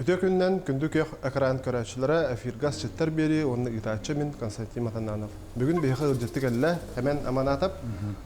Үтүө күнүнэн күндү күөх экран көрөөччүлэрэ эфиргэ асчыттар биэрии уонна ыытааччы мин Константин Матананов. Бүгүн биһиэхэ ыалдьытты кэллэ Эмэн Аманатов.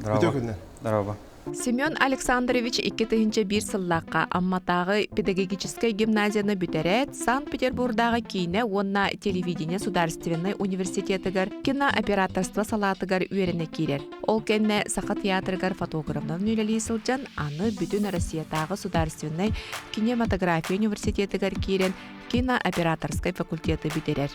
Үтүө күнүнэн. Здорово. Семен Александрович 2001 сыллаахха Амматааҕы педагогическай гимназияны бүтэрээт, Санкт-Петербурдааҕы киинэ уонна телевидение судаарственнай университетыгар кинооператорство салаатыгар үөрэнэ киирэр. Ол кэннэ Саха театрыгар фотографынан үлэлии сылдьан, аны бүтүн Россиятааҕы судаарственнай кинематография университетыгар киирэн кинооператорскай факультеты бүтэрэр.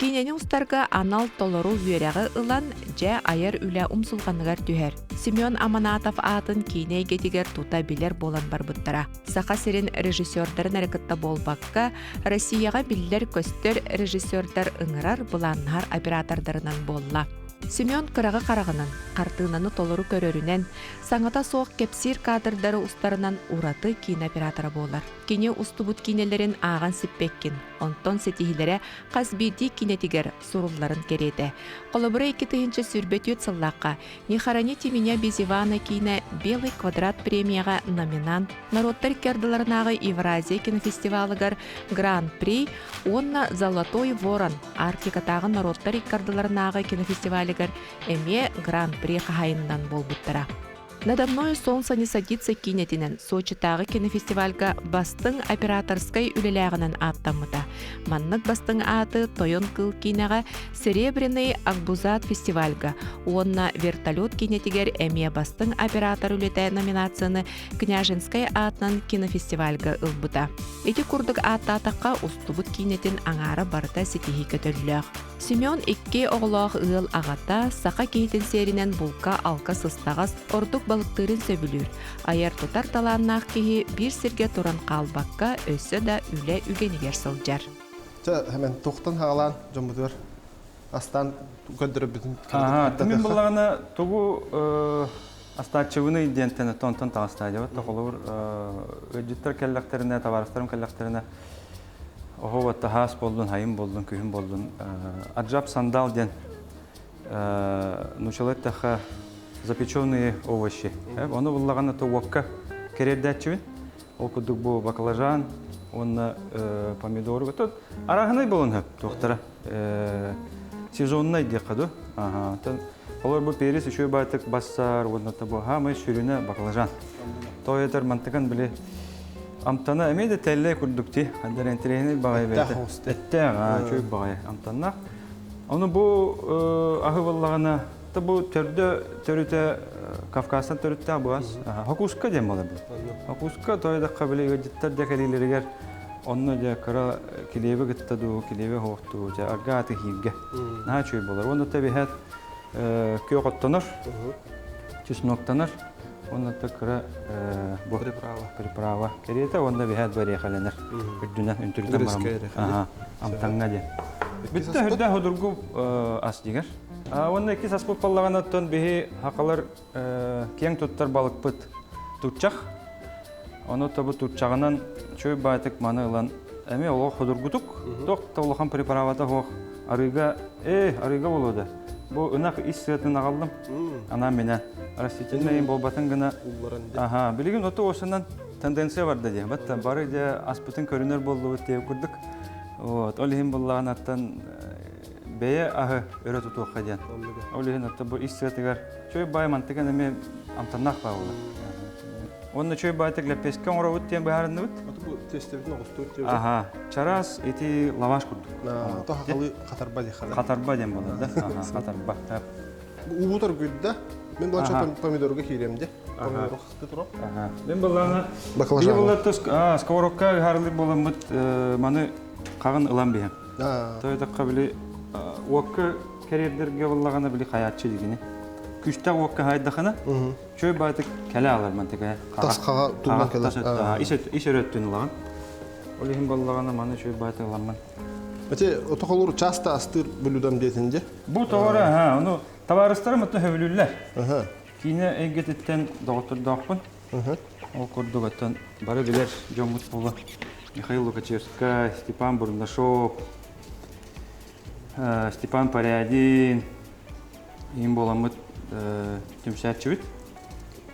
Киинэни устарга анал толору үөрэҕи ылан, дьэ айар үлэ умсулҕаныгар түһэр. Семен Аманатов аатын киинэ эйгэтигэр тута билэр буолан барбыттара. Саха сирин режиссердарын эрэ кытта буолбакка, Россияҕа биллэр-көстөр режиссердар ыҥырар, былааннаһар оператордарынан буолла. Семен кыраҕы хараҕынан, хартыынаны толору көрөрүнэн, саҥата суох кэпсиир кадрдары устарынан ураты киинэ оператора буолар. Кини устубут киинэлэрин ааҕан сиппэккин, онтон ситиһиилэрэ хас биирдии киинэтигэр сурулларын кэриэтэ. Холобура, 2024 сыллаахха «Не хороните меня без Ивана» киинэ «Белый квадрат» премияҕа номинант, норуоттар икки ардыларынааҕы Евразия кинофестивалыгар Гран-при уонна «Золотой ворон» Арктикатааҕы норуоттар икки ардыларынааҕы кинофестивалыгар эмиэ Гран-при хаһаайынынан буолбуттара. Надо мною солнце не садится киинэтинэн Сочитааҕы кинофестивальга бастыҥ операторскай үлэлээҕинэн ааттаммыта. Маннык бастыҥ ааты Тойон кыыл киинэҕэ Серебряный Акбузат фестивальга уонна Вертолет киинэтигэр эмиэ бастыҥ оператор үлэтэ номинацияны Княжинскай аатынан кинофестивальга ылбыта. Ити курдук ааттаатахха устубут киинэтин аҥаара барыта ситиһии көтөллөөх. Семен икки оҕолоох ыал аҕата, саха киһитин сиэринэн булка-алка сыстаҕас, ордук балыктыырын сөбүлүүр. Айар-тутар талааннаах киһи биир сиргэ туран хаалбакка, өссө да үлэ үгэнигэр сылдьар. Чэ, Хэмэн, туохтан хаалаан дьоммутугар астаан көрдөрөрбүтүн Мин буллаҕына тугу астааччыбыный диэнтэн онтон таҕыстаа дьабат холобур ыалдьыттар кэллэхтэринэ табаарыстарым кэллэхтэринэ Оһо таһаас буоллун, хайым буоллун, күһүн буоллун. Аджаб сандал диэн нуучалыы эттэххэ запеченные овощи. Ону буллаҕына то уокка кэриэрдээччибин. Ол курдук бу баклажан уонна помидору тут арааһынай буолун хөп туохтара сезоннай диэххэ ду. Олор бу перец үчүгэй баайтык бассар уонна бу хаамай сүрүнэ баклажан. Тоойотор мантыкан били Амтана эмиэ да тэллэй курдук дии. Хандар интэриэһинэй баҕайы бэйэтэ. Эттээх, үчүгэй баҕайы амтаннаах. Ону бу аһы буоллаҕына, та бу төрдө төрүтэ Кавказтан төрүттээх бу ас. Хокуска диэн буолар бу. Хокуска тойдохха били ыалдьыттар дьэ кэлиилэригэр онно дьэ кыра килиэби кытта дуу, килиэби оһуохтуу, дьэ арга аты хииргэ. Наһаа үчүгэй буолар. Уонна тэбиһэт күөх оттонор, чесноктанар. Уонна кыра бу приправа. Приправа кэриэтэ уонна биһээт бариэхэлэнэр. Үрдүнэн үнтүрүтэн баран. Амтаҥҥа диэн. Бүттэ үрдэ ходургу ас дигэр. Уонна иккис аспыт паллаҕына биһи хакалар киэҥ туттар балыкпыт тутчах. Ону тобу тутчаҕынан чөй баайтык маны ылан эмиэ олох ходургутук. Тох да улахан приправата суох. Арыыга, ээ, арыыга буолуо да. Бу ынах ис сыатын аҕаллым. Анаан минэ растительный буолбатын гына. Аха, билигин оту осунан тенденция барда дии. Батта бары дьэ аспытын көрүнэр буоллубут диye курдук. Вот, ол иһин буллаҕын аттан бэйэ аһы өрө тутуохха диэн. Ол иһин отто бу ис сыатыгар чөй баай мантыган эмиэ амтаннаах баа буолар. Уонна чөй баайтык лэппиэскэ оҥоробут диэн быһаарынныбыт. Бу тестэбитин оҕустуур Аха, чараас ити лаваш курдук. То хахалы хатарба диэн Хатарба диэн буолар да? Аха, хатарба. Уутар гүйдэ. Мен булача помидорга киирем де. Помидор хысты тура. Мен буллаана Баклажан. Булла сковородка ыһарылыр буоламмыт маны хаҕын ылан биһэм. Той били уокка кэриэрдэргэ буллаҕына били хаyaаччы дигини. Күстээх уокка хайдахына чөй баайтык кэлэ алар мантыка. Тас хаҕа туллан кэлэр. Ис өрөттүн ылаҕын. Ол иһин боллаҕына маны чөй баайтык ыламмын. Эти отохолур часто астыыр блюдом диэтин дьэ. Бу тоҕора, ха, ону табаарыстарым отто сөбүлүүллэр. Киинэ эйгэтиттэн доҕоттордоохпун. Ол курдук оттон бары билэр дьоммут буолла. Михаил Лукачевскай, Степан Бурнашов, Степан Порядин, иин буоламмыт түмсээччибит.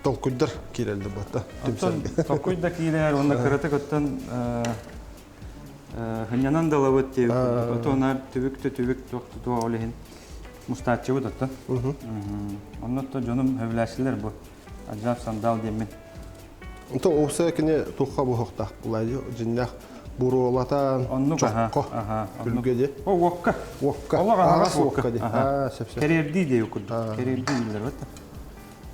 Толкуйдар киирэллэр батта. Түмсэргэ. Толкуйда киирэр уонна кыратык оттон Хынньанан да ылабыт диэбит курдук. Отонар түбүк да түбүк туох да туох ол иһин мустааччыбыт оттон. Онно то дьонум сөбүлээччилэр бу. Аджаб сандал диэммин. Онто уопсайа кини туохха буһуохтаах булайы дьиннээх буруолатан Оннук аха. чоххо Аха. Оннук. күлгэ ди. О уокка. Уокка. Олох аһаҕас Аһаҕас уокка уокка. ди. Аха. Аа, сөп сөп. Кэриэрдии диэбит курдук. Кэриэрдии дииллэр бата.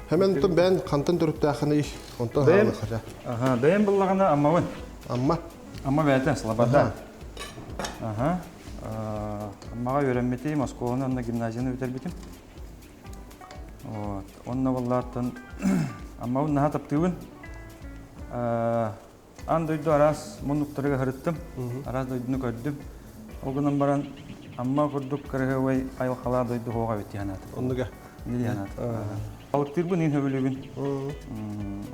Хэмэн онтон бэйэн хантан төрүттээхиний? Онтон Бэйэм хаалыхара. аха, бэйэм буллаҕына Аммабын. Амма. Амма бэйэтэ Слобода. Аха. Аха. Аммаҕа үөрэммитим, оскуоланы уонна гимназияны бүтэрбитим. Вот. Онно буоллааттан Аммабын наһаа таптыыбын. Аан дойду араас муннуктарыгар сырыттым, араас дойдуну көрдүм. Ол гынан баран Амма курдук кыраһыабай айылҕалаах дойду суоҕа эбит дии санаатым. Оннуга. Дии санаатым. Балыктыырбын иин сөбүлүүбүн.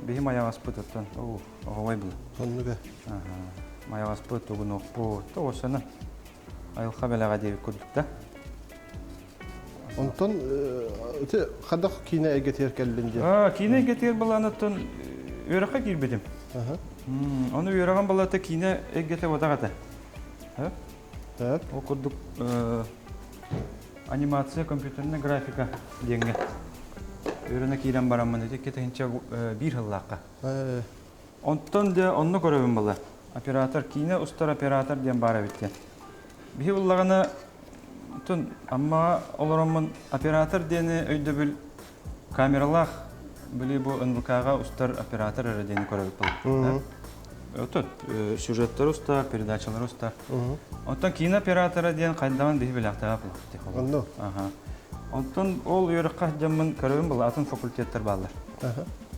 Биһи майаҕаспыт оттон оһуобай было. Оннуга. Майаҕаспыт, тугунуохпут, тоҕусана айылҕа бэлэҕэ диэбит курдук да. Онтон ити хадах киинэ эйгэтигэр кэллин диэн? Киинэ эйгэтигэр былаанаттан үөрэххэ киирбитим. Ону үөрэҕим балата киинэ эйгэтэ бодах этэ. Ол курдук анимация, компьютерная графика диэҥҥэ үөрэнэ киирэн бараммын ити 2001 сыллаахха. Онтон дьэ онно көрөбүн была. Оператор, киинэ устар оператор диэн баар эбит диэн. Биһи буллаҕына Оттон Аммаҕа олороммун оператор диэни өйдөбүл камералаах били бу НВК-ҕа устар оператор эрэ диэни көрөбүт буолла. Оттон сюжеттары устар, передачалары устар. Оттон киинэ оператора диэн хайдаҕын биһи билэхтээх буолуох. Онно. Аха. Онтон ол үөрэххэ дьаммын көрөбүн була атын факультеттар бааллар.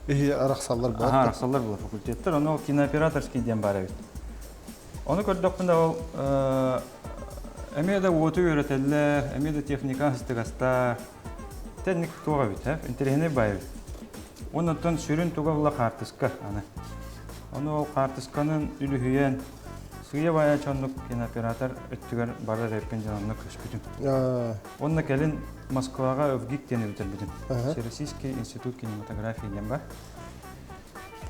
Иһи арахсаллар Аха, баар. арахсаллар була факультеттар. Ону ол кинооператорский диэн баар эбит. Ону көрдөхпүнэ ол эмиэ да уоту үөрэтэллэр, эмиэ да техника ыстыгастаах. Тэнник туох эбит, э? Интэриэһинэй баай эбит. Уонна оттон сүрүн туга була хаартыска аны. Ону ол хаартысканын үлүһүйэн сыыйа-баайа чоннук кинооператор өттүгэр барар эбиппин диэн онно көспүтүм. Уонна кэлин Москваҕа ВГИК диэн бүтэрбитим. Всероссийский институт кинематографии диэн бар.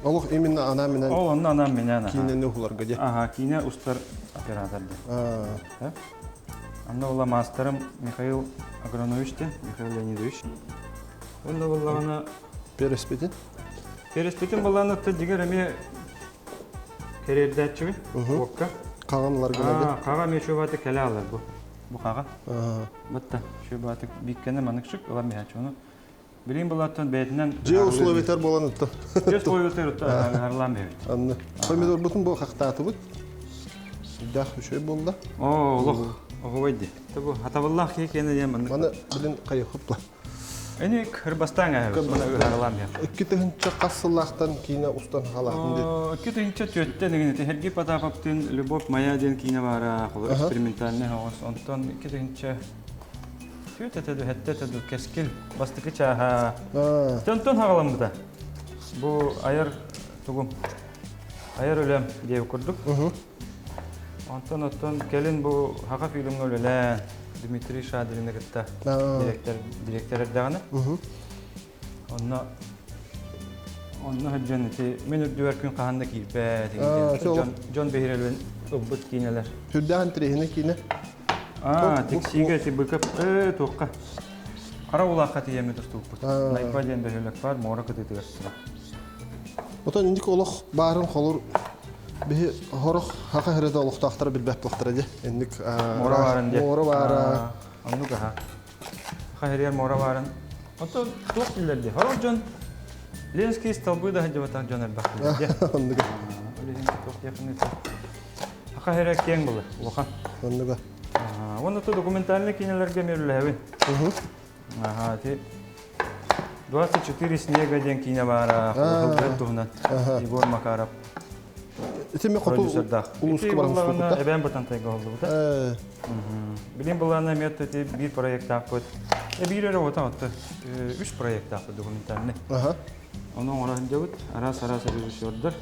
Олох именно анаан-минээн Ол онно анаан-минээн киинэни уһуларга дии. Аха, киинэ устар оператор диэн. Онно була маастарым Михаил Агронович диэн, Михаил Леонидович. Онно буллаҕына Переспитин? Переспитин буллаҕына дьигэр эмиэ кэриэрдээччибин уокка. Хаҕан ыларгына дии. Хаҕа эмиэ чуобааты кэлэ алар бу. Бу хаҕа. Бытта чуобааты бииккэни маннык ылан биһээччи ону Билигин булааттан бэйэтинэн Дьиэ условиятар буолан ытта. Дьиэ условиятар ытта ыһарлаан бэйэбит. Анны. Помидорбутун бу хахтаатыбыт. Сүрдээх үчүгэй буолла. Оо, олох оһуобай дии. Бу хатабыллаах киһи киэнэ диэн маннык. Маны билин хайыхыпла. Эни кырбастаан аһабыт. Маны ыһаралаан биһэ. 2000 хас сыллаахтан киинэ устан халаатын дии. 2004-тэн игин ити Сергей Потаповтыын Любовь моя диэн киинэ баара, экспериментальный оҕус. Онтон 2000 Түөрт этэ ду, сэттэ этэ ду, кэскил бастакы чааһа. Онтон хаҕаламмыта. Бу айар тугум, айар үлэм диэбит курдук. Онтон оттон кэлин бу Хаха фильмҥа үлэлээн Дмитрий Шадрины кытта директор директор эрдэҕинэ. Онно онно сылдьан ити мин үрдүбэр күн хаһан да киирбэт дьон дьон биһирэлин ылбыт киинэлэр. Сүрдээх интэриэһинэй киинэ. Аа, тиксиигэ ити быкап ээ туохха Хара улаахха тиийэммит устубуппут. Найба диэн бөһүөлэк баар, муора кытыытыгар турар. Отон инник олох баарын холур биһи хорох хаха херede олохтоохтора билбэт буолтара дии. Инник Муора баарын дии. Муора баара. Оннук аха. Хаһырыар муора баарын. Оттон туох биллэр дии. Хорох дьон Ленский столбы да сылдьыбатах дьон элбэх биллэр дии. Оннуга. Ол иһин туох диэххиний Саха сирэ киэҥ былыр, улахан. Оннуга. Уонна то документальнай киинэлэргэ эмиэ үлэлэһэбин. Аха, ити 24 снега диэн киинэ баара, Хылгыһыт туһунан Егор Макаров Ити ми хоту улууска баран устубута. Эбээн Бытантайга оллубута. Билин былаана эмиэ ити биир проектаахпыт. Биир эрэ отан отто үс проектаахпыт документальный. Ону оҥоро сылдьабыт. Араас-араас режиссердар.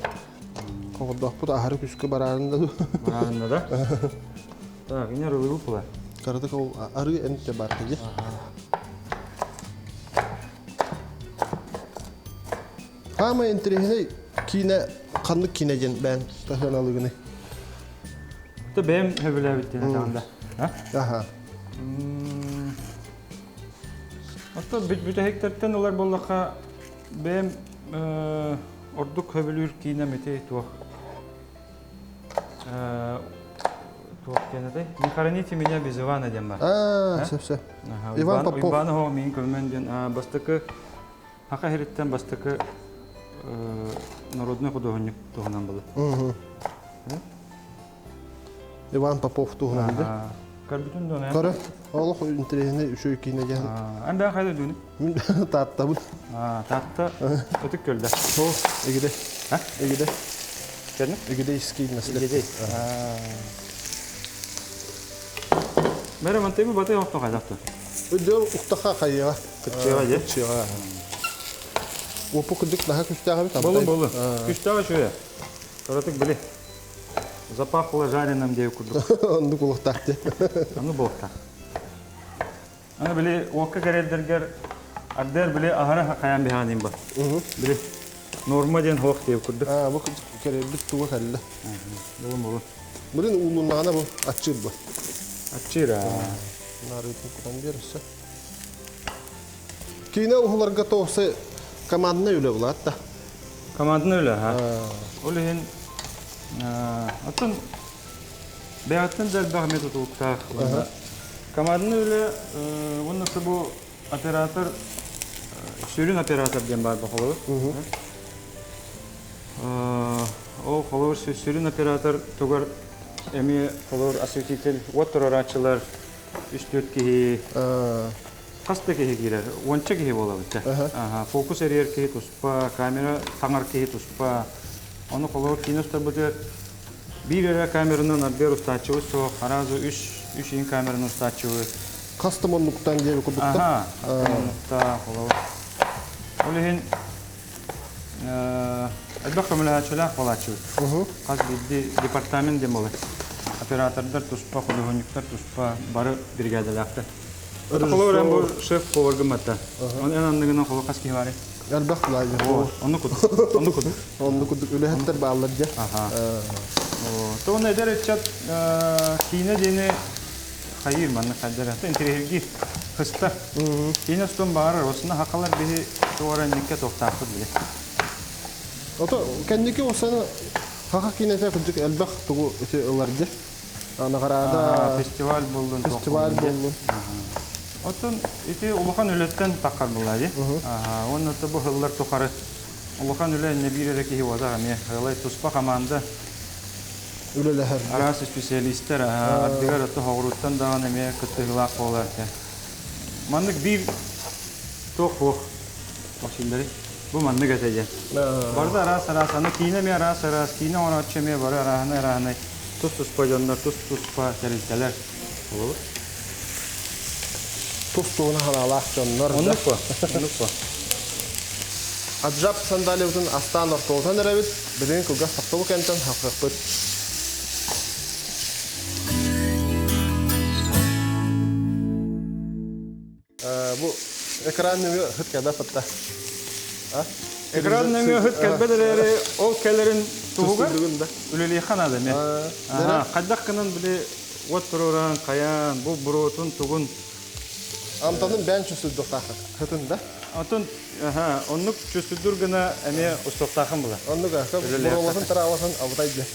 Оҕордоохпут аһары күскэ бараарын да Бараарын да. Так, ине рылыбы пула. Каратык ол арыы эмте бар дии. Хаамай интэриэһинэй киинэ ханнык киинэ диэн бээн таһыаналыгыный? То бэйэм хөбүлээбит диэн этэҕин да. Аха. Оттон бүтэһиктэртэн ылар буоллахха бэйэм ордук хөбүлүүр киинэм ити туох туох диэн этэй? Не хороните меня без Ивана диэн бар. Аа, сөп сөп. Иван Попов. Уйбаан оһоҕо миин көмөн диэн бастакы Саха сириттэн бастакы народный художник туһунан было. Иван Попов туһунан да? Көрбүтүн дуо? Көрө. Олох интэриэһинэй үчүгэй киинэ диэн. Эн бэйэҥ хайда дууну? Мин Тааттабын. Таатта ытык көлдө. О, Игиде. А? Игиде. Кэрне? Игидейский наследие. Игидей. Бәрі мантайбы баты оқты қайдақты. Өдөө ухтаха хайыга. Кытчыга же. Кытчыга. Опу кырдык наха күстээҕэ бит. Болу болу. Күстээҕэ шуя. Торатык били. Запахло жареным деп курдук. Оннук улуктаах де. Аны болуктаах. Аны били уокка кэрэлдэргэр ардыар били аһара хайаан биһаанин ба. Били норма диэн хуох диэбит курдук. Аа, бу кэрэлбит туга кэллэ. Болун болун. Блин, уулуннаҕына бу аччыыр бу. Аччыыр аа. Нарыытын кутан биэр өссө. Киинэ уһуларга тоҕуса команднай үлэ булаат да. Команднай үлэ, ха. Ол иһин оттон бэйэҕиттэн да элбэх эмиэ тутулуктаах. Команднай үлэ уонна бу оператор сүрүн оператор диэн баар бохолобут. Ол холобур сүрүн оператор тугар эмиэ холобур осветитель уот туруорааччылар үс-түөрт киһи хас да киһи киирэр, уонча киһи буолабыт. Фокус эрийэр киһи туспа, камера таҥар киһи туспа. Ону холобур киинэ устарбытыгар биир эрэ камеранан ардыар устааччыбыт суох, аразы үс үс иин камераны устааччыбыт. Хас да муннуктан диэби курдукта? Аха, хас да муннукта, холобур. Ол иһин элбэх көмөлөһөөччүлээх буолааччыбыт. Хас биирдии департамент диэн буолар. Оператордар туспа, худуоһунньуктар туспа, бары биригээдэлээхтэр. Холобур, эн бу шеф повар гымматта. Эн анныгынан холо хас киһи баарый? Элбэх былаайы. Онну курдук. Онну курдук. Онну курдук үлэһиттэр бааллар дьэ. Аха. Тоҕо эдэр ыччат киинэ диэни хайыыр маннык хайдара. Интириэһиргиир. Хыста. Киинэ устун баҕарар. Осуна хахалар биһи туора инникке туохтаахпыт биле. Ото кэнники осана хаха киинэтэ кырдьык элбэх тугу ити ылар дьэ. Наҕараада фестиваль буоллун фестиваль буоллун. Оттон ити улахан үлэттэн таххар буолла дии. Уонна бу сыллар тухары улахан үлэ иннэ биир эрэ киһи буолбатах эмиэ. Ылай туспа хамаанда үлэлэһэр. Араас специалистар ардыгар ото хоҕуруттан даҕаны эмиэ кыттыһыылаах буолар этэ. Маннык биир туох суох машиналары бу маннык этэ диэн. Барыта араас-араас, аны киинэ эмиэ араас-араас, киинэ оҥорооччу эмиэ бары арааһынай-арааһынай тус-туспа дьоннор, тус-туспа тэрилтэлэр буолабыт. Тус-туһуна ханаалаах дьоннор. Оннук буо, оннук буо. Аджап сандалибытын астаан ортолотон эрэбит, билигин кылгас тохтобул кэмтэн хахыахпыт. Бу экран нөҥүө ыһыт кэлбэт батта. Экран нөҥүө ыһыт кэлбэт эрээри, ол кэлэрин туһугар үлэлиэххэ наада эмиэ. Хайдах гынан били уот туруоран, хайаан, бу буруотун тугун Амтанын бэйэн чувствуйдуохтааххын. Хытын да? Отон оннук чувствуйдуур гына эмиэ устуохтааххын була. Оннук буруолатын тараалатын абытай диэн.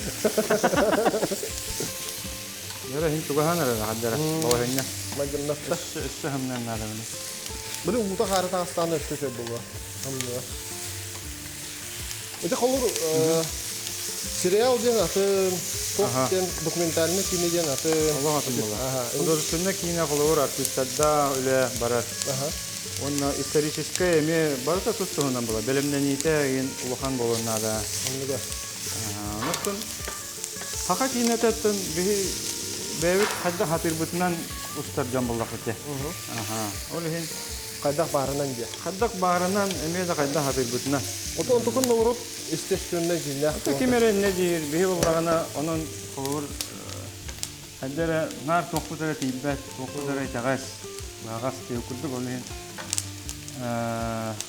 Дьара иһин чугаһаан эрэр хардара балаһыанньа. Майгыннатта. Өссө хымныан наада били. Били уута хаары таастаан өссө сөп буолуо. Хымныа. Ити холур сериал диэн атын, туох диэн документальный киинэ диэн атын. Олох атын буолар. Художественный киинэ холобур артистарда үлэ барар. Уонна историческай эмиэ барыта тус туһунан буолар. Бэлэмнэниитэ игин улахан буолуон наада. Оннуга. Онон Саха киинэтиттэн биһи бэйэбит хайдах хатыырбытынан устар дьон буоллахпыт дии. Ол иһин хайдах баарынан диэ. Хайдах баарынан эмиэ да хайдах хатыырбытынан. Отон онтукун норуот естественнэй дьиҥнээх. Ото ким эрэ иннэ диир, биһи буоллаҕына онон холобур хайда эрэ наар туохпут эрэ тиийбэт, туохпут эрэ итэҕэс, быһаҕас диэ курдук ол иһин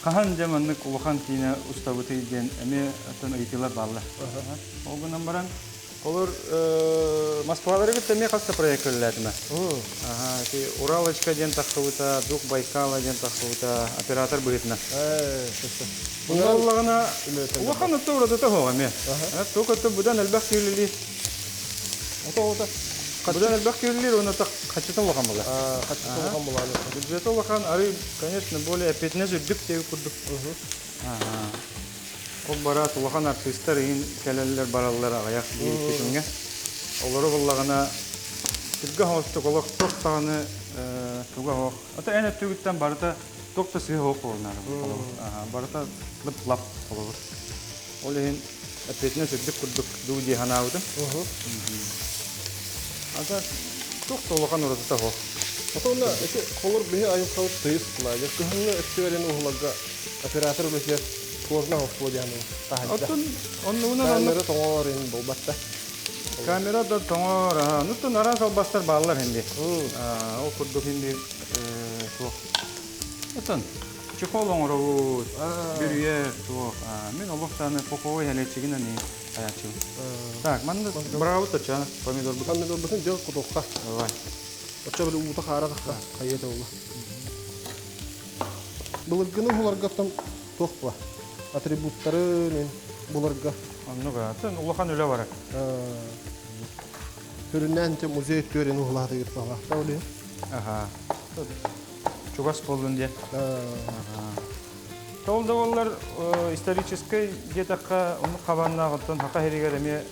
хаһан дьэ маннык улахан киинэ устабытый диэн эмиэ оттон ыйытыылар бааллар. Ол гынан баран, Олор Москвалары кытта эмиэ хас да проект үлэлээтим. Аха, ити Уралочка диэн тахсыбыта, Дух Байкала диэн тахсыбыта, оператор быһыытынан. Буоллаҕына, улахан отто уратыта суох эмиэ. Туох өттө быдан элбэх киһилии. Ото-ото. Быдан элбэх киһилиир уонна хаччыта улахан буолар. Хаччыта улахан буолар. Бюджета улахан, арый, конечно, более ответственность үрдүк диэби курдук. Ол бараат улахан артыыстар иһин кэлэллэр бараллар аҕыйах биир-икки күҥҥэ. Олору буллаҕына түргэн соҕустук олох туох даҕаны туга суох. Ото эн өттүгүттэн барыта туох да сыыһа суох буолунаар. Барыта лып-лап холобур. Ол иһин ответственность үрдүк курдук дуу дии санаабытым. Ата туох да улахан уратыта суох. Отонно ити холор биһи айылҕабыт тыйыс кылаайа. Кыһыҥҥы өттүгэр уһуларга оператор үлэтигэр сложно оҕуспуо диэн таһырдьа. Оттон оннугунан Камера тоҥор иһин буолбатта. Камера да тоҥор, аха. Онуттан араас албастар бааллар хинди. Ол курдук хинди суох. Оттон чехол оҥоробут, бүрүйэр суох. Мин олох даҕаны пуховой хэлэччигинэн хайааччыбын. Так, манна быраабыт оччоно помидорбутун. Помидорбутун дьыл кутуохха. Давай. Оччо били уута хаара тахха хайыата буолла. Былыргыны уһуларгаттан туох була? Атрибуттары мен буларга. Оннук атын улахан үлэ барар. Сүрүннээн те музей түөрин уһулаатыгыр туһалаахта оле. Аха. Чугас боллун диэн. Ол да буоллар историческай диэтэххэ оннук хабааннааҕыттан саха сиригэр эмиэ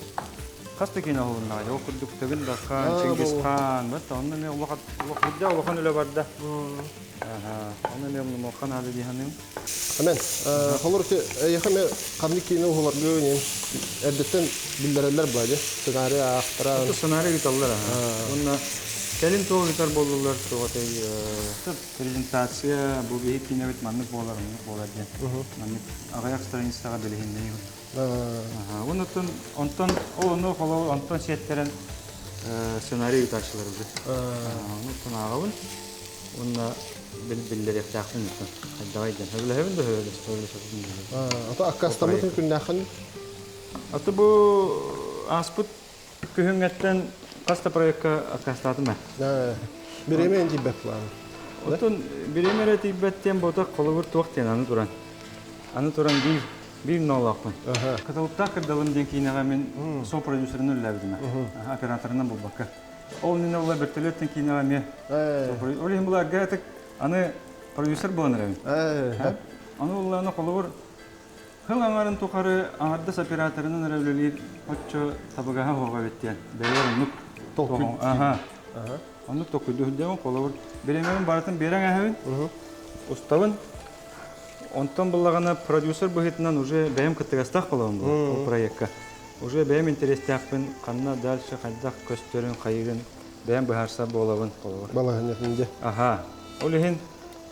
хас да киинэ уһулуннаҕа. Ол курдук Тыгын Дархан, Чингисхан, бат онно эмиэ улахан улахан үлэ барда. Оны эмиэ умнумуохха наада дии саныым. Амен. Холор эйиэхэ эмиэ ханнык киинэ уһуларгы нин эрдэттэн биллэрэллэр була дии. Сценарий аахтара. Сценарий ыыталлар аха. Уонна кэлин туох ыытар буоллулар туоҕатай презентация бу биһи киинэбит маннык буолар, оннук буолар диэн. Маннык аҕыйах страницаҕа билиһиннэриибит. Оннуттан онтон ол ону холобур онтон сиэттэрэн сценарий ыытааччылар уже. Онуттан ааҕабын. Уонна биллэриэхтээхпин оттон хайдаҕай диэн. Сөбүлэһэбин да сөбүлэспэппин да. Ото аккаастаммытын күннээххин? Аты бу ааспыт күһүҥҥэттэн хас да проекка аккаастаатым ээ. Бириэмэ тиийбэт план. Оттон бириэмэ эрэ тиийбэт диэн буотах холобур туох диэн аны туран. Аны туран биир биир ноолоохпун. Кыталыктаах кырдалым диэн киинэҕэ мин сопродюсерынан үлэлээбитим. Операторынан буолбакка. Ол иннинэ була бөртөлүөттэн киинэҕэ эмиэ ол иһин буларга ытык аны продюсер буолан эрэбин. Аны буллаҕына холобур Хыл аҥарын тухары аҥардас операторынан эрэ үлэлиир оччо табыгаһа суох эбит диэн бэйэбэр оннук толкуй. Аха. Оннук толкуйдуу сылдьабын. Холобур, бириэмэбин барытын биэрэн ааһабын, устабын. Онтон буллаҕына продюсер быһыытынан уже бэйэм кыттыгастаах буолабын бу ол проекка. Уже бэйэм интэриэстээхпин, ханна дальше хайдах көстөрүн, хайыырын бэйэм быһаарсар буолабын холобур. Балаһыанньатын дьэ. Аха. Ол иһин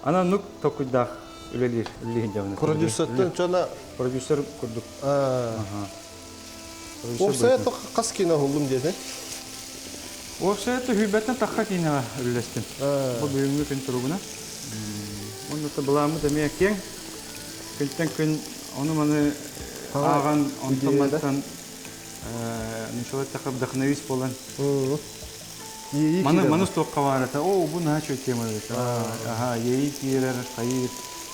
Ана нук толкуйдаах үлэлиир үлэлиир дьоно. Продюсертан чона продюсер курдук. Уопсайа хас киинэ уһуллум диэтэ? Уопсайа түһүйбэттэн тахха киинэҕэ үлэлэстим. Бу бүгүҥҥү күн туругуна. Уонна былааммыт эмиэ киэҥ. Күнтэн күн ону-маны ааҕан, онтон-мантан нуччалар эттэххэ вдохновись буолан Иэйии Маны маны туохха баар этэ. Оо, бу наһаа үчүгэй тема эбит. Аха, иэйии киирэр, хайыыр.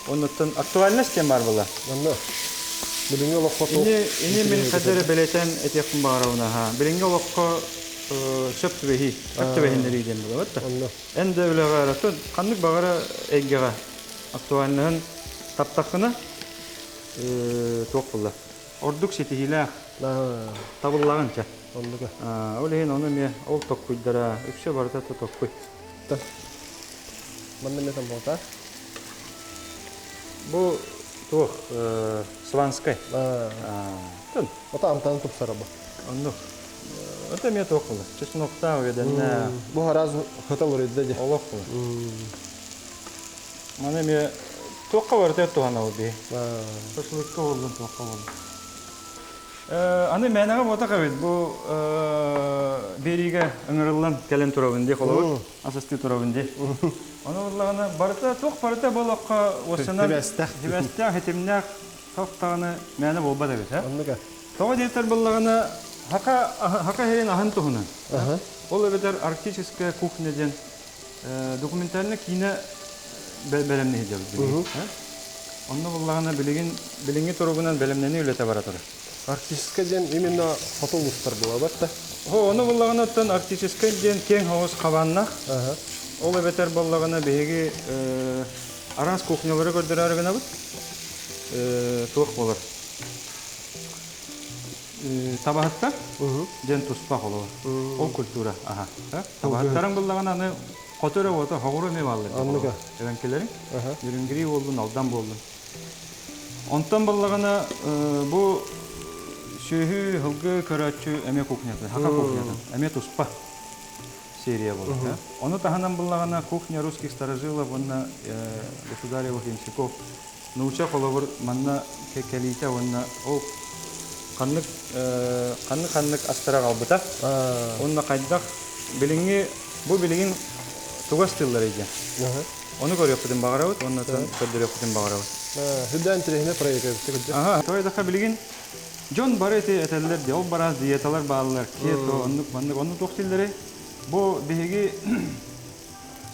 Оннуттан актуальность диэн баар буолла. Онно билиҥҥи олоххо туох Ини ини мин хадда эрэ бэлиэтээн этиэхпин баҕарабын аха. Билиҥҥи олоххо сөп түбэһии, сөп түбэһиннэрии диэн буолабыт да. Онно. Эн да үлэҕэ эрэ ханнык баҕара эйгэҕэ актуальноһын таптаххына туох буолла? Ордук ситиһиилээх табыллаҕын чэ. Оннуга. Ол иһин ону эмиэ ол токкуйдара үксэ барыта то токкуй. Манна эмиэ таммалта. Бу туох Сванскай. Тын. Ото амтанын тупсара бу. Оннук. Это эмиэ туох буолар. Чесноктаах уедэннээх. Бу араас хата олоройда дии. Олох буолар. Маны эмиэ туохха барыта туһанабыт биһи. Шашлыкка буоллун, туохха буоллун. Аны мээнэҕэ буотах эбит бу биэриигэ ыҥырыллан кэлэн турабын дии холобур асастыы турабын дии. Ону буоллаҕына барыта туох барыта бу олоххо уоссанан сибээстээх, ситимнээх туох даҕаны мээнэ буолбат эбит. Оннука. Тоҕо диэтэр буоллаҕына Хака хака иһин аһын туһунан. Ол эбэтэр арктическая кухня диэн документальный киинэ бэлэмнии сылдьабыт билигин. Онно буллаҕына билигин билиҥҥи туругунан бэлэмнэнии үлэтэ бара турар. Арктическай диэн именно хоту улуустар буолабат да? Ону буллаҕына оттон арктическай диэн киэҥ соҕус хабааннаах. Ол эбэтэр буоллаҕына биһиги араас кухнялары көрдөрөөрү гынабыт. Туох буолар? Табаһыттар диэн туспа холобур. Ол культура. Аха. Табаһыттарыҥ буллаҕына аны хоту эрэ уота хоҕуру эмиэ бааллар. Оннуга. Эбэҥкилэриҥ. Нерюнгри буоллун, Алдан буоллун. Онтон буллаҕына бу сүөһү, һылгы көрөөччү эмиэ кухнята, хака кухнята, эмиэ туспа серия буолар. Ону таһынан буллаҕына кухня русских старожилов уонна государевых ямщиков Нууча холобур манна кэлиитэ уонна ол ханнык ханнык ханнык астара аҕалбыта уонна хайдах билиҥҥи бу билигин тугу астыылларый диэн. Ону көрүөхпүтүн баҕарабыт уонна көрдөрүөхпүтүн баҕарабыт. Сүрдээн интэриэһинэй проект эбит. Аха, тоҕо билигин дьон бары ити этэллэр дии, ол бараас диеталар бааллар, кето, оннук маннык, онну туох дииллэрий? Бу биһиги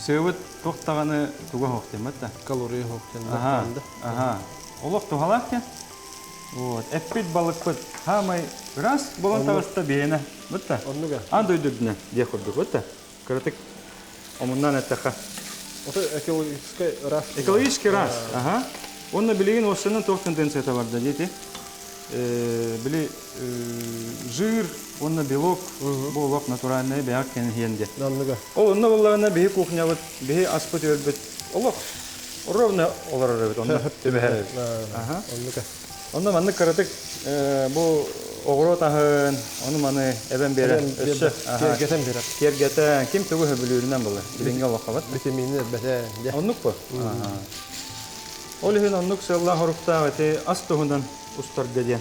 Сыабыт туох даҕаны туга суох диэн да. Калория суох диэн Аха, аха. Олох туһалаах диэн. Вот. Эппит балыкпыт хаамай ыраас буолан таҕыста биэнэ. Бутта. Оннуга. Аан дойду үрдүнэн диэх курдук. Бутта. Кыратык омуннаан эттэххэ. Ото экологическай ыраас. Экологический ыраас. Аха. Онно билигин уоссанан туох тенденцията барда диэти. Били жир уонна белок бу олох натуральнай бэйэҕэ кэнһиэн диэн. Оннуга. Ол онно буоллаҕына биһи кухнябыт, биһи аспыт үөрбүт олох ровно олорор эбит, онно түбэһэр эбит. Аха. Оннука. Онно маннык кыратык бу оҕуруот аһын, ону маны эбэн биэрэр. Өссө киэргэтэн биэрэр. Киэргэтэн, ким тугу сөбүлүүрүнэн булар. Билиҥҥи олоххобут. Витамины элбэтэ. Оннук бу. Ол иһин оннук сыаллаах-соруктаах ити ас туһунан устарга диэн.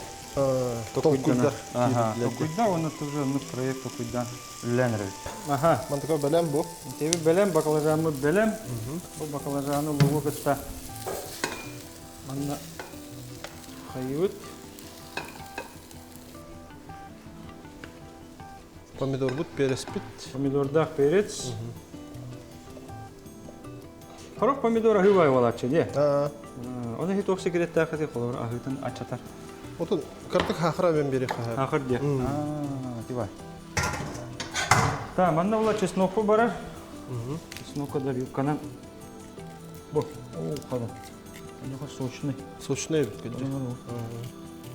Толкуйдар. Толкуйда уонна тоже оннук проект толкуйдаан үлэлээн эрэбит. Аха. Мантыка бэлэм бу. Теби бэлэм, баклажаммыт бэлэм. Бу баклажаны лугу кытта манна хайыбыт. Помидорбут переспит. Помидордаах перец. Сорох помидор аһыы баай буолааччы дии. Оны иһи туох секреттээх эти холобур аһыытын аччатар. Отун кырдык хаахыра мен бири хаһар. Хаахыр диэ. Тибай. Та, манна була чеснокку барар. Чеснокка да юбканан. Бу, о, хада. Онуха сочный. Сочный эбит кэдже.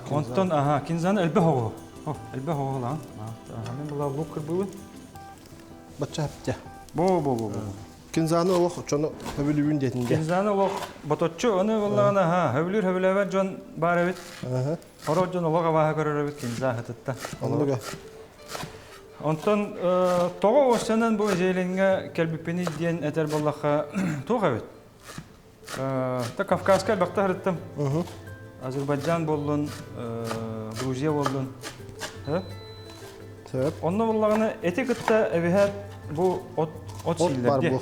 Онтон, аха, кинзаны элбэх оҕо. Элбэх оҕо лаан. Аха, мен була лук кырбыбын. Бачча хаптя. Бу, бу, бу, бу. Кинзаны олох оччону хөбүлүүбүн диэтин дии. Кинзаны олох боточчу, ону буоллаҕына ха, хөбүлүүр хөбүлээбэт дьон баар эбит. Хорох дьон олох абааһы көрөр эбит кинза хытытта. Оннуга. Онтон тоҕо уоссанан бу зелеҥҥэ кэлбиппиний диэн этэр буоллахха туох эбит? Та Кавказка элбэхтэ сырыттым. Азербайджан буоллун, Грузия буоллун. Сөп. Онно буоллаҕына эти кытта эбиһээт бу от от сииллэр дии.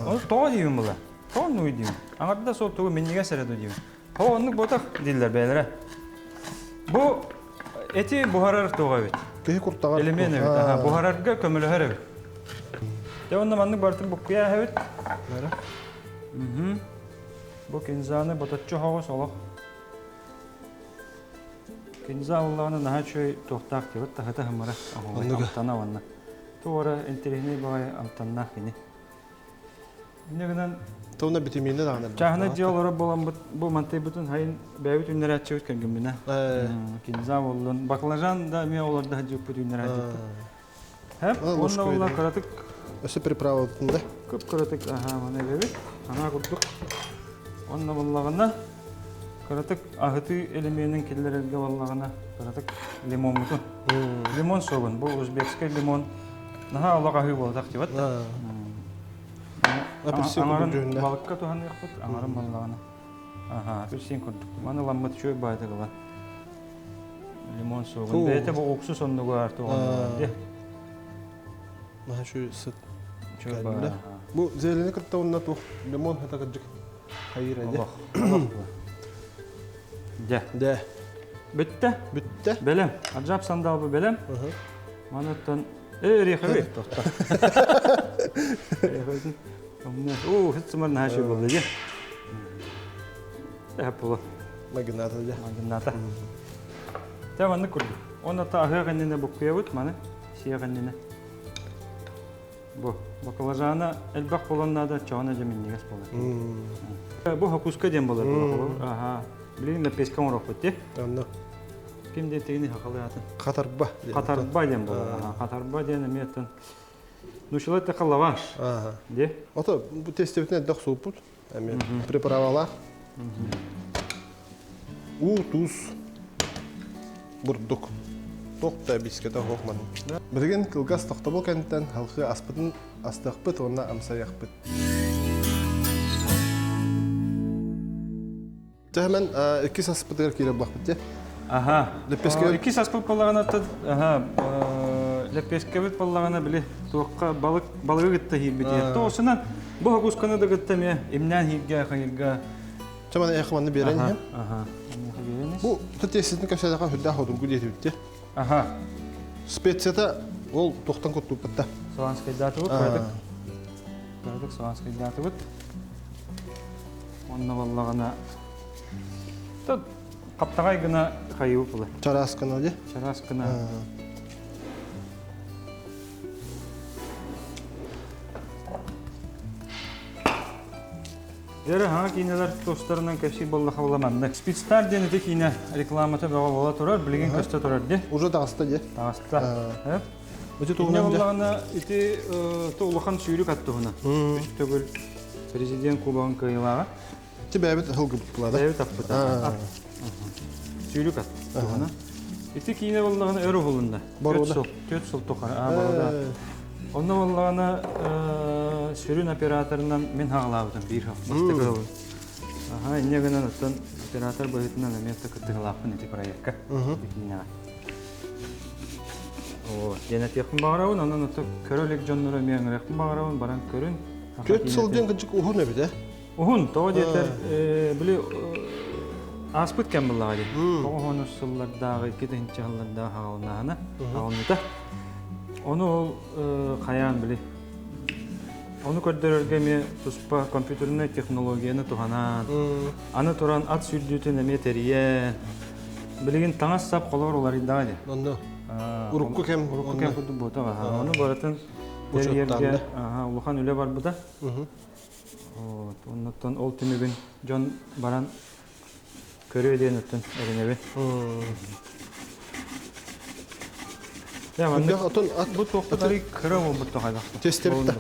Ону тоҕо диибин була? Тоҕо оннугуй диибин? Аҥарда сол тугу минньигэс эрэ дуу диибин. О оннук ботах дииллэр бэйэлэрэ. Бу эти буһарар туох эбит? Киһи куртаҕар. Элемент эбит. Аха, буһарарга көмөлөһөр эбит. Дьэ онно маннык барытын буккуйа эбит. Бу кинзаны боточчу оһоҕос олох. Кинза ыллаҕына наһаа үчүгэй туохтаах диэбит таһыта хымыра амтана уонна. Туора интэриэһинэй баҕайы амтаннаах кини. Инньэ гынан Тонна битимиинэ даҕаны. Чааһынай дьиэ олорор буоламмыт бу мантайбытын хайын бэйэбит үүннэрээччибит кэргэмминэ. Кинза буоллун. Баклажан да эмиэ олордо сылдьыбыппыт үүннэрээччибит. Хэп, уонна ула кыратык Өссө приправа да? Кып-кыратык аһаа маны эбэбит. Анаа курдук. Онно буллаҕына кыратык аһытыы элеменин киллэрэргэ буоллаҕына кыратык лимоммутун. Лимон согун. Бу узбекский лимон наһаа олох аһыы буолтах дибат. Апельсин Аҥарын балыкка туһаныахпыт, аҥарын баллаҕына. Аха, апельсин курдук. Маны ламмыт үчүгэй баайдык ылан. Лимон суоҕун. Бэйэтэ бу уксус оннугар туһаныллар дии. Наһаа үчүгэй сыт. Кэллэ. Бу зелени кытта уонна туох лимон хата кырдьык хайыыр эдэ. Дьэ. Дэ. Бүттэ. Бүттэ. Бэлэм. Аджап сандалбы бэлэм. Манаттан Э, рехави. Оо, хит сымар наһаа буолла дии. Тэһэ буолла. Магината дьэ. Магината. Тэ маннык курдук. Онно та аһыах иннинэ буккуйабыт маны, сиэх иннинэ. Бу баклажана элбэх буолан наада, чоҕуна дьэ минньигэс буолар. Бу хокуска диэн буолар. Аха. Билигин лэппиэскэ оҥоруохпут дии. Онно. Ким диэтигини хахалыы атын? Хатарба. Хатарба диэн буолар. Хатарба диэн эмиэ атын. Нучила это лаваш. Де? Ото бу тестебитин элбэх сууппут. Эми приправалаах. Уу, туус, бурдук. Туох да бискэтэ оһох манын. Билигин кылгас тохтобул кэнниттэн халхыы аспытын астыахпыт уонна амсайыахпыт. Тэһэмэн иккис аспытыгар киирэр буоллахпыт дии. Аха. Лэппиэскэ Иккис аспыт буоллаҕына аха лэппиэскэбит буоллаҕына били туохха балык балыгы кытта иһиирбит. Тоосунан бу хокусканы да кытта эмиэ имнээн иһииргэ хайырга. Чаман эхманны манны биэрэн иһэм. Аха. Бу тиэститин кэпсээтэххэ сүрдээх одургу диэтибит дии. Аха. Специята ол туохтан куттууппатта. Соланскайдаатыбыт, кыратык. Кыратык соланскайдаатыбыт. Онно буоллаҕына хаптаҕай гына хайыы була. Чараас гына дии. Чараас гына. Дьэрэ хаҥа киинэлэр тустарынан кэпсиир буоллаха була маннык. Спидстар диэн ити киинэ рекламата бөҕө буола турар, билигин көстө турар дии. Уже таҕыста дии. Таҕыста. Ити Инньэ туһунан дьэ. буоллаҕына ити улахан сүүрүк ат туһунан. Үс төгүл президент кубогын кыайыылааҕа. Ити бэйэбит ыһылгыбыт да. Бэйэбит аппыта. Сүүрүк ат туһунан. Ити киинэ буоллаҕына өр уһулунна. Боруода. 4 сыл, 4 сыл тухары. Боруода. Онно буоллаҕына сүрүн операторынан мин хаҕалаабытым биир хал. Бастакы сылын. Аха, инньэ гынан оттон оператор быһыытынан эмиэ кыттыгылаахпын ити проекка. Ити киинэҕэ. Оо, диэн этиэхпин баҕарабын, онон ото көрө илик дьоннору эмиэ ыҥырыахпын баҕарабын, баран көрүн. 4 сыл диэн кырдьык уһун эбит ээ. Уһун, тоҕо диэтэр, били ааспыт кэм буллаҕа дии. 90 сыллардааҕы, 2000 сыллардааҕы хаҕалынааһына, хаҕалыныта. Ону ол хайаан били Ону көрдөрөргө эмиэ туспа компьютернай технологияны туһанан, аны туран ат сүүрдүүтүн эмиэ тэрийэн, билигин таҥас-сап холобур уларыйдаҕа дии. Онно урукку кэм урукку кэм курдук буотах. Ону барытын тэрийэргэ улахан үлэ барбыта. Вот, оннуттан ол түмүгүн дьон баран көрүө диэн оттон эрэнэбин. Дьэ, маннык Отон ат бу туохпут арый кыра буолбут тоҕайбах. Тестебит да.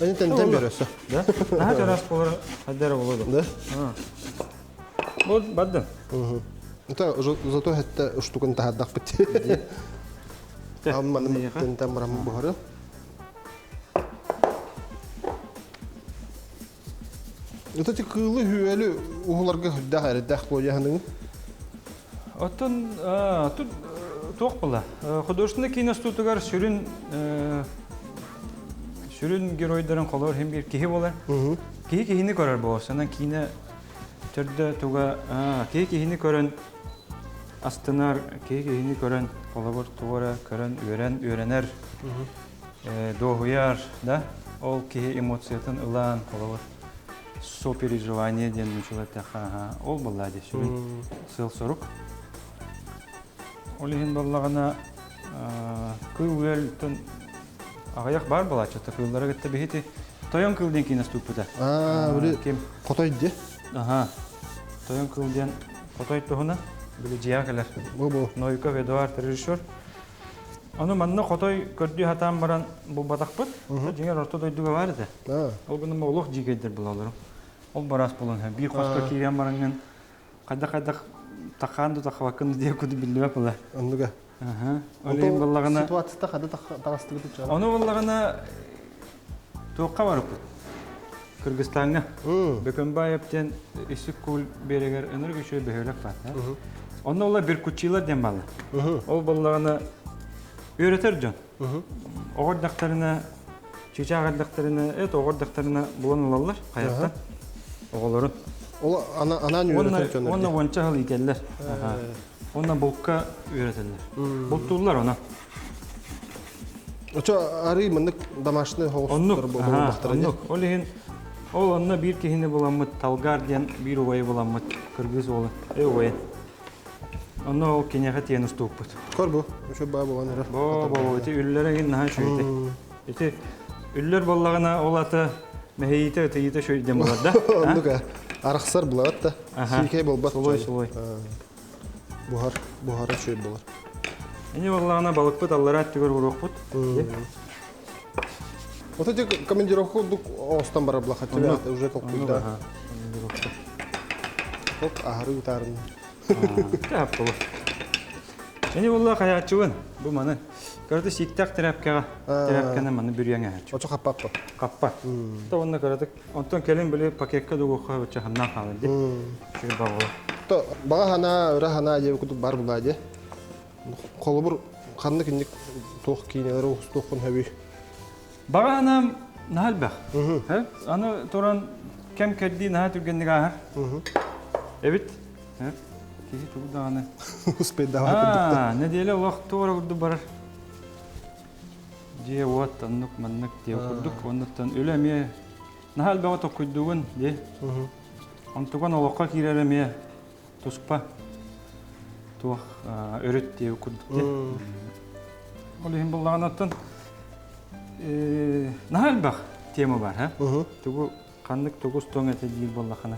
Ани тентен берөсө. Да? Наһаа чараас буолар хайдара буолуо Да? Бу бардын. Это зато хэтте штукын таһардахпыт. Амманы тентен барам буһары. Это ти кыылы хүөлү уһуларга хүрдээх эрэддээх буолуйаһаныгын. Оттон тут туох була? Художественный киностуутугар сүрүн сүрүн геройдарын холоор хим биир киһи буолар. Киһи киһини көрөр буолсанан киинэ төрдө туга киһи киһини көрөн астынар, киһи киһини көрөн холобур тугу эрэ көрөн үөрэн үөрэнэр, дуоһуйар да ол киһи эмоциятын ылан холобур сопереживание диэн нууччалар эттэххэ ол буолла дии сүрүн сыал-сорук. Ол иһин буоллаҕына кыыл үөлтэн аҕыйах баар буолааччыта кыыллары кытта биһити Тойон кыыл диэн киинэ уступпута. Аа, ким? Хотой дии. Аха. Тойон кыыл диэн хотой туһунан били дьиэҕэ кэлэр. Бу-бу. Новиков Эдуард режиссер. Ону манна хотой көрдүү сатаан баран булбатахпыт. Дьиҥэр орто дойдуга баар этэ. Ол гынан олох дьиикэйдэр булалларым. Ол бараас булан биир хоско киирэн бараҥҥын хайдах-хайдах тахаан да тахабаккын диэ куду биллибэт була. Оннуга. Ол иһин буллаҕына ситуацията хада таҕыстыбыт чаҕа. Ону буллаҕына туохха барыппыт? Кыргызстаҥҥа. Бөкөнбаев диэн Иссык-Куль биэрэгэр ынырык үчүгэй бөһүөлэк баар. Онно ола Беркутчилар диэн бааллар. Ол буоллаҕына үөрэтэр дьон. Оҕо эрдэхтэринэ, чыычаах эрдэхтэринэ, эт оҕо эрдэхтэринэ булан ылаллар хайаттан оҕолорун. Ол анаан үөрэтэр дьон. Уонна уонча сыл иитэллэр. Онно булка үөрэтэллэр. Бултууллар она. Очо арый маннык домашний Оннук, оннук. Ол иһин ол онно биир киһини буламмыт, Талгар диэн биир убайы буламмыт, кыргыз уолу, э убайын. Онно ол киниэхэ тиэн устууппут. Кор бу, үчү баа буолан эрэр. Бо, бо, ити үллэрэ иһин наһаа үчүгэй. Ити үллэр буоллаҕына ол ата мэһийиитэ ытыйыыта үчүгэй диэн буолар да. Оннук ээ. Арахсар булаат да. Сиикэй буолбат. Сулой, сулой. Буһар, буһара үчүгэй буолар. Ини буоллаҕына балыкпыт аллараа өттүгэр уруохпут. Вот эти командировка курдук оҥостон барар булахаччы уже толкуйда. Оп, аһары утаарын. Тааппылы. Ини буолла хайааччыбын бу маны. Көрді сииктэх тряпкаҕа тряпканы маны бүрүйэн аһааччы. Очо хаппаппа. Хаппат. То онно кыратык онтон кэлин били пакекка дугуохха бачча хамнаан хаалар ди. Үчүгэй баҕа. То баҕа хана, ыра хана диэби курдук бар булаа дии. Холобур, ханнык инник туох киинэлэри устуоххун сөбүй? Баҕа санаам наһаа элбэх. Аны туран кэм кэрдии наһаа түргэнник ааһар. Эбит. Киһи тугу даҕаны. Успейдаҕа курдук. Нэдиэлэ олох туора курдук барар. Дьиэ уот оннук маннык диэ курдук. Оннуттан үлэ эмиэ наһаа элбэҕи токкуйдуугун дии. Онтуган олоххо киирэр эмиэ туспа туох өрүт диэ курдук дии. Ол иһин буллаҕына оттон наһаа элбэх тема бар, һэ? Тугу ханнык тугу устуоҥ этэ диир буоллахына.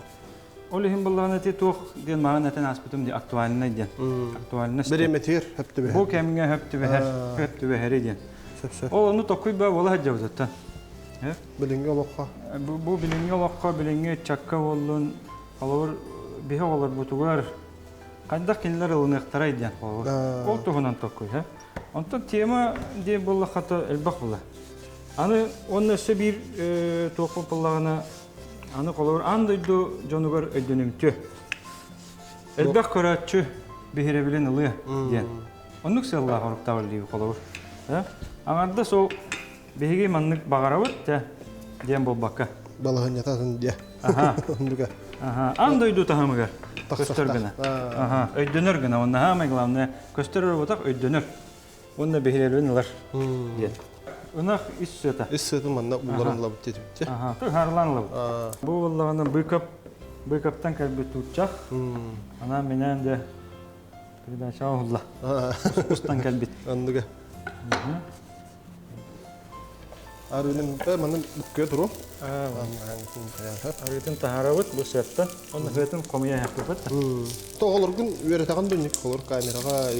Ол иһин буллаҕына ити туох диэн маҕан этэн ааспытым дии актуальнай диэн. Актуальность. Бириэмэтигэр хөп түбэһэр. Бу кэмҥэ хөп түбэһэр, хөп түбэһэри диэн. Сөп-сөп. Ол ону токуй ба буола сылдьабыт Билиҥҥи олоххо. Бу билиҥҥи олоххо, билиҥҥи ыччакка буоллун, холобур, биһи оҕолорбутугар хайдах кинилэр ылыныахтарай диэн холобур. Ол туһунан токуй, һэ? Онтон тема диэн буоллахха элбэх була. Аны уонна өссө биир туох буоллаҕына, аны холобур аан дойду дьонугар өйдөнүмтүө. Элбэх көрөөччү биһирэбилин ылыа диэн. Оннук сыаллаах оруктаабыл дии холобур. Аҥардас ол биһиги маннык баҕарабыт дьэ диэн буолбакка. Балаһынньата атын диэ. Оннуга. Аан дойду таһымыгар көстөр гына. Өйдөнөр гына. Онно самое главное көстөр эрэ өйдөнөр. Уонна биһирэбин ылар диэн. Ынах ис сыата. Ис сыатын манна уларан ылабыт диэтибит. Аха, харлаан ылабыт. Бу буоллаҕына быкап, быкаптан кэлбит тууччах. Анаан минээн дьэ передача оһулла. Устан кэлбит. Оннуга. Арыынын манна буккуйа туру. Арыытын таһаарабыт бу сыаттан. Онно сыатын хомуйа иһэхпит. Тоҕолоргун үөрэтэҕин дүннүк холор камераҕа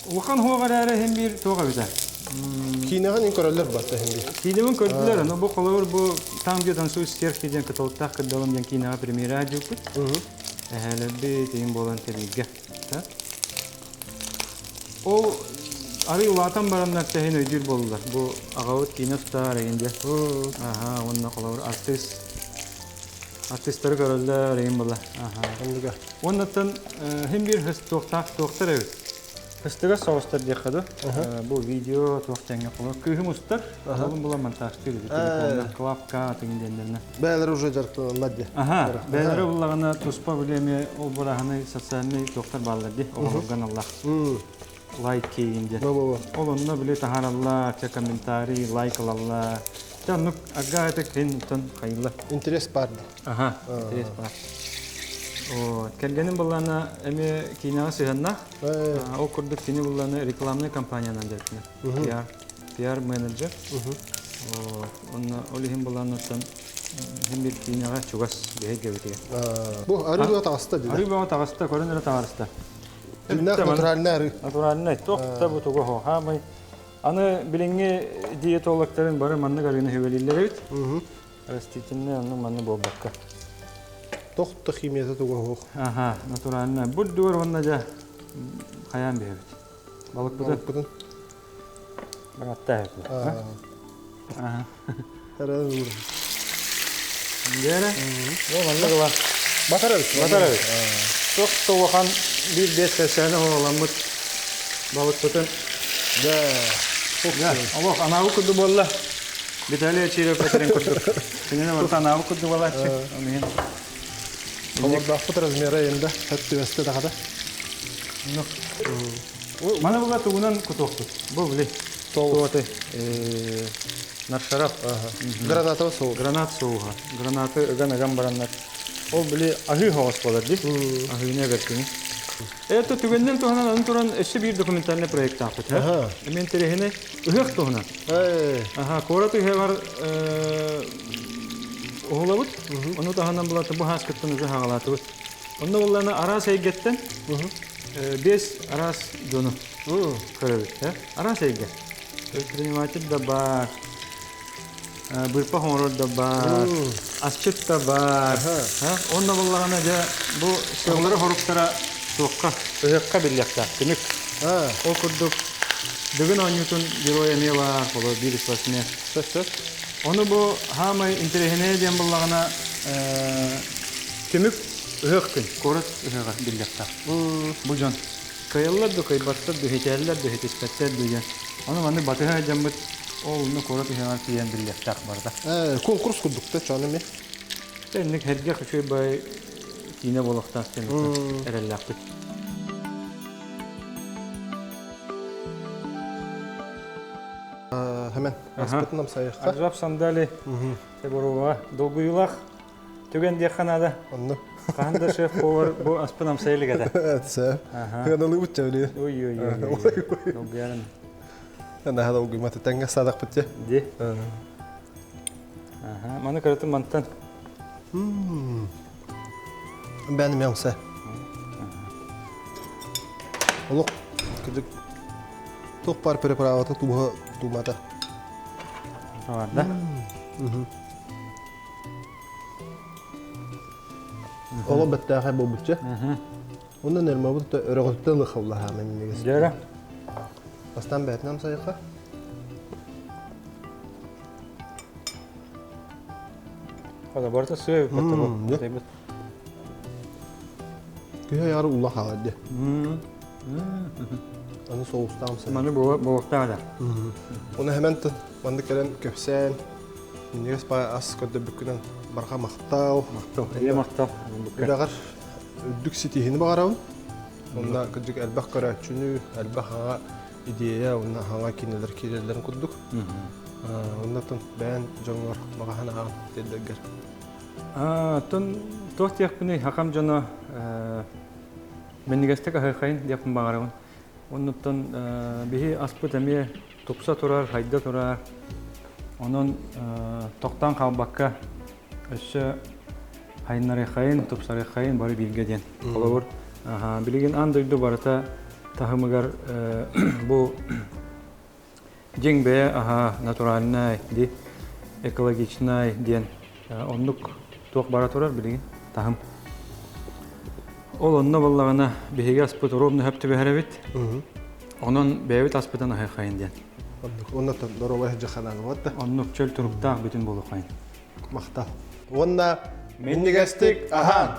Улахан хуоҕа эрээри иһин биир туох эбитэ. Киинэҕин ин көрөллөр батта иһин биир. Киинэбин көрдүлэр, но бу холобур бу там где танцуют стерхи диэн кыталыктаах кырдалым диэн киинэҕэ премьера дьылпыт. Эһээлэрбит иһин буолан тэбииргэ. Ол арый улаатан бараннар тэһин өйдүүр буоллулар. Бу аҕабыт киинэ устаар эйин диэн. Аха, уонна холобур артыыс артыыстары көрөллөр эйин була. Аха. Оннуга. Уоннаттан хим биир туохтаах туохтар эбит. Кыстыгас соҕустар диэххэ ду. Бу видео туох тэҥҥэ холор. Кыыһым устар, олун була монтажтыыр эбит. Телефонна клавка тыгын диэннэринэ. Бээлэр уже дьарыктаналлар дии. Аха, бээлэрэ буллаҕына туспа билиэми ол бураһаны социальный туохтар бааллар дии, оҕолорго аналлаах. Лайк кейин диэн. Ол онно били таһаараллар, чэ комментарий, лайк ылаллар. Чэ оннук арга это кин хайылла. Интерес бар дии. Аха, интерес бар. Вот. Кэргэним буллана эми киинэҕэ сыһаннаах. Ол курдук кини буллана рекламная компаниянан дьарыктанар. Пиар, пиар менеджер. Вот. Онно ол иһин булланаттан Иһин бир киинэҕэ чугас биһиги Бу арыы бөҕө таҕыста дии. Арыы бөҕө таҕыста, көрөн эрэ таҕыста. Дьиҥнээх натуральнай арыы. Натуральнай. Туох да бу тугу хаамай. Аны билиҥҥи диетологтарын бары маннык арыыны сүбэлииллэр эбит. Растительный онну манны буолбакка. Тох да химията туга суох. Аха, натуральнай. Бу дуор уонна дьэ хайаан биһэбит. Балыкпытын. Балыкпытын. Бараттаа Аха. Эрэ Дьэрэ. Бу маннык ыла. Батар эбит. Батар эбит. Туох да улахан биир биэс кэсээни оҕоламмыт балыкпытын. Да. Олох анаабы курдук буолла. Виталий Чиров этэрин курдук. Кинини барыта анаабы курдук буолааччы. Ол иһин. Олордоохпут размера енді хөп түбэсте тахата. Маны була тугунан кутуохпут. Бу били. Соуты. Наршарап. Граната соус. Гранат соуһа. Гранаты ыган-ыган бараннар. Ол били аһыы хоҕос буолар дии. Аһыыны эбэркини. Это түгэннэн туһанан аны туран өссө биир документальный проекттаахпыт. Эмиэ интэриэһинэй ыһыах туһунан. Аха, куорат ыһыаҕар уһулабыт. Ону таһынан булата бу хааскыттан уже хаҕалаатыбыт. Онно буллана араас эйгэттэн бес араас дьону көрөбүт. Араас эйгэ. Предприниматель да бар, быырпах оҥорор да баар, асчыт да баар. Онно буллаҕына дьэ бу сыаллара-хоруктара суохха, ыһыахха биллиэхтээх түмүк. Ол курдук Дыгын оонньуутун геройа эмиэ баар, холо биир спортсмен. Сөп-сөп. Ону бу хаамай интэриэһинэйэ диэн буллаҕына түмүк ыһыах күн, куорат ыһыаҕа биллиэхтээх. Бу дьон кыайаллар да кыайбаттар да, үһүтээллэр да үһүтүспэттэр да диэн. Ону маннык батыһа сылдьаммыт ол онно куорат ыһыаҕар тиийэн биллиэхтээх барыта. Конкурс курдук да чоон эмиэ. Инник сэргэх үчүгэй бай киинэ буолуохтаах диэн эрэллээхпит. Hemen аспытын амсайыахха. Аржап сандали Себорова долгуйулах Түгэн диэххэ наада. Онно. Хаһан да шеф-повар бу аспын амсай илик этэ. Сөп. Ыаналыыбыт чэбили. Ой ой ой. Долгуйарым. Наһаа долгуймат тэҥҥэ саадахпыт дьэ. Ди. Аха, маны көрөтүм мантан. Бән мямса. Олох кырдьык туох баар приправата тууһа туумата. Бар да. Оло бэттээхэй буолбучча. Онон нермабыт да өрөҕөттөн ылыхаллаһаама миннигис. Дьөрө. Бастаан бэйэтин амсайыха. Хада барыта сыа бу. Киһи айары улла хаалар дии. Аны соустаам сен. Маны буолуохтаах да. Оны хэмэн маннык кэлэн көпсээн Минньигэс баай ас көрдөрбүккүнэн барҕа махтал. Махтал. Эйэ махтал. Үлэҕэр үрдүк ситиһиини баҕарабын. Онно кырдьык элбэх көрөөччүнү, элбэх хаҥа идея, уонна хаҥа кинилэр киирэллэрин курдук. Оннотон бэйэн дьоҥҥор баҕаһын ааҕан тиэрдэргэр. Оттон туох диэхпиний, хакам дьоно минньигэстик аһыаххайын диэхпин баҕарабын. Оннуттан биһи аспыт эмиэ тупса турар, хайда турар. Онон тохтоон хаалбакка өссө хайыннарыаххайын, тупсарыаххайын бары бииргэ диэн. Холобур, билигин аан дойду барыта таһымыгар бу дьиҥ бэйэ аһа натуральнай, ди экологичнай диэн оннук туох бара турар билигин таһым. Ол онно буоллаҕына биһиги аспыт ровно хөп түбэһэр эбит. Онон бэйэбит аспытын аһыаххайын диэн. Оннук. Онно доруобай дьаханан вот да. Оннук чөл туруктаах бүтүн буолуоххайын. Махтал. Уонна минньигэстик аһаан!